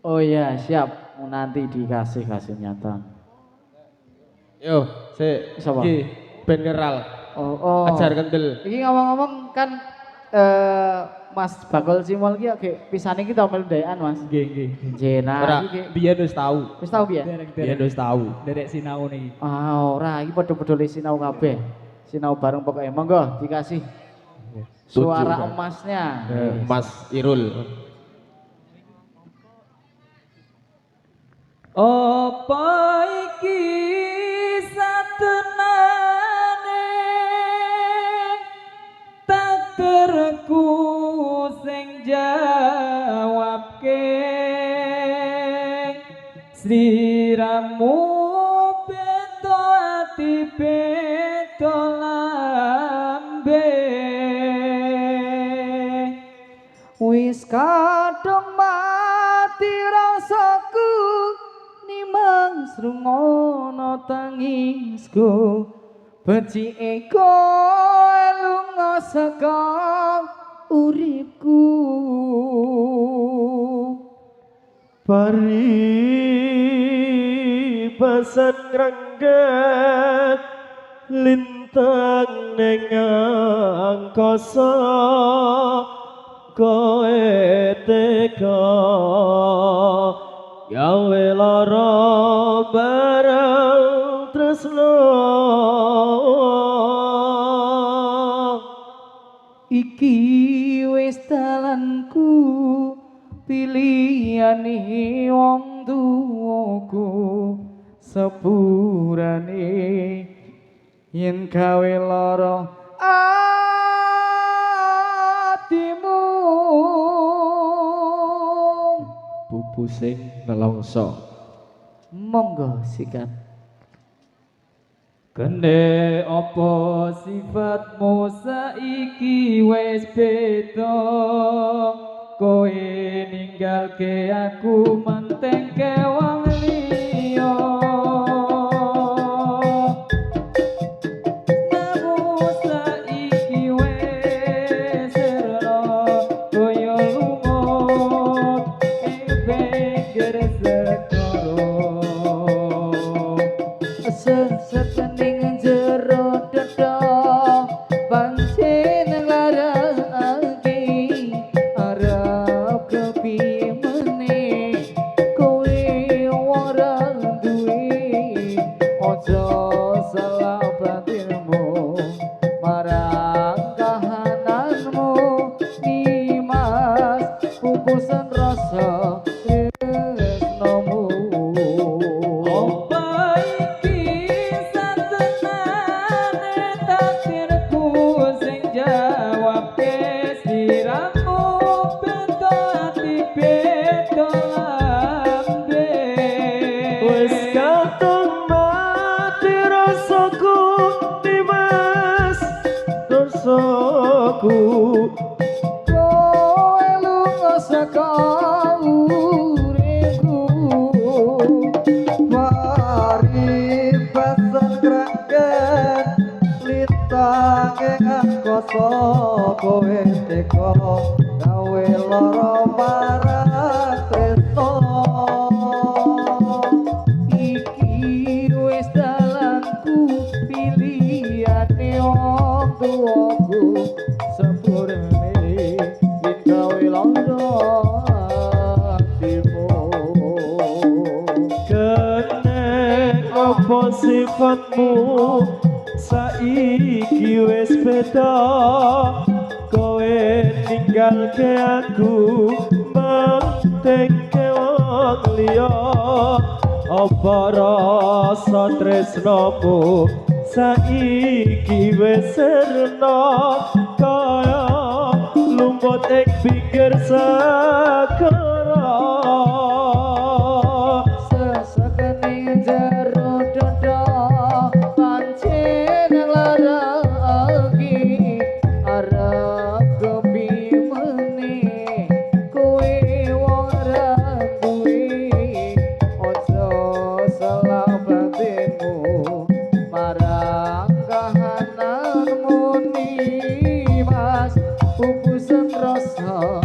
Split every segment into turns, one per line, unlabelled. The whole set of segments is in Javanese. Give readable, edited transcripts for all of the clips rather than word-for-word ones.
Oh iya, siap. Nanti dikasih kasih nyata.
Yo, sik.
Sapa?
Iki ben ngeral.
Oh, oh.
Ajar kendel.
Iki ngomong-ngomong kan Mas Bakul Cimol ki oke pisane iki tau melu ndayakan, Mas.
Nggih, nggih.
Nggih, nah
Ora,
iki
biyen wis tau.
wis tau piye?
Derek
Biyen
derek.
wis tau.
Derek sinau niki.
Ah, ora, iki padha-padha le sinau kabeh. Sinau bareng pokoknya. Monggo dikasih suara
Tujuh,
emasnya.
Mas Irul.
Apa iki satenane takdirku sing jawabke sliramu beda ati beda lambe
Wis kadung mati rasaku nimang srungono tangisku becike kowe lunga saka uripku.
Pari basan ngrengget lintang ning angkasa kowe tega gawe lara barang tresno.
Iki wis dalanku pilihane wong tuwaku sepurane yen gawe lara atimu.
Pupu sing nelongso.
Monggo sikat.
Kene apa sifatmu saiki wis beda kowe ninggalke aku mentengke wong liya namu saiki wis serna kaya lumut ing pinggir segara
Sesetening jero dada pancen nglarake arep kepiye meneh kowe ora duwe aja salah batinmu marang kahananmu Nimas pupusan rasa tresnomu.
Apa iki satenane takdirku sing jawabke sliramu beda ati beda lambe
Wis kadung mati rasaku Dimas rasaku
Kowe lunga saka uripku
Pari basan krangken lintang ing angkasa kowe teka gawe lara marang tresno.
Iki wis dalanku pilihane wong tuwaku sepurane yen gawe lara atimu.
Kene apa sifatmu saiki wis beda kowe ninggalke aku mentengke wong liya apa rasa tresnomu saiki wis sirna kaya lumut ing pinggir segara.
Sesekening jero dada pancen nglarake arep kepiye meneh kowe wong ora duwe aja salah batinmu marang kahananmu Nimas pupusan rasa.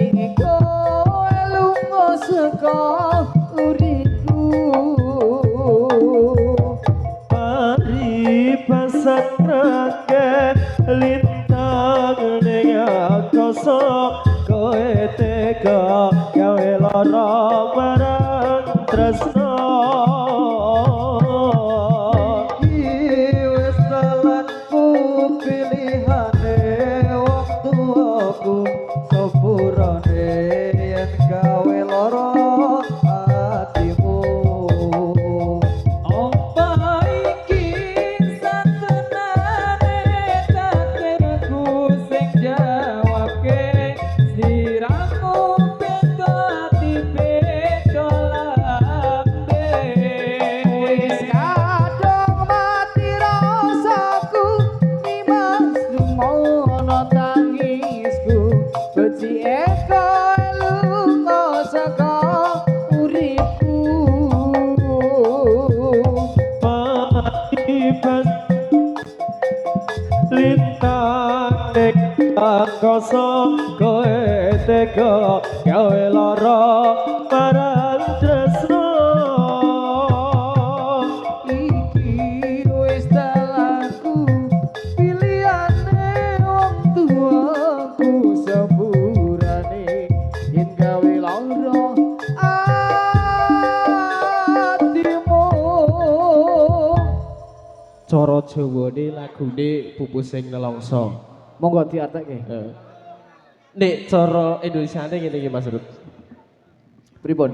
Becike kowe lunga saka uripku.
Paribasan rangke lintang ning angkasa, kowe tega gawe lara marang tresno.
Iki wis dalanku, pilihane wong tuaku, sepurane yen gawe lara atimu.
Apa iki satenane takdirku sing jawabke sliramu beda ati beda lambe?
Wis kadung mati rasaku, Nimas, rumono tangisku. Becike kowe lunga saka uripku.
Paribasan lintang ning angkasa, kowe tega gawe lara marang tresno.
Iki wis dalanku, pilihane wong tuaku, sepurane yen gawe lara atimu.
Cara Jawane lagune Pupus sing Nelongso.
Monggo diartekke.
Nek cara Indonesiane ngene iki, Mas Rut.
Pripun?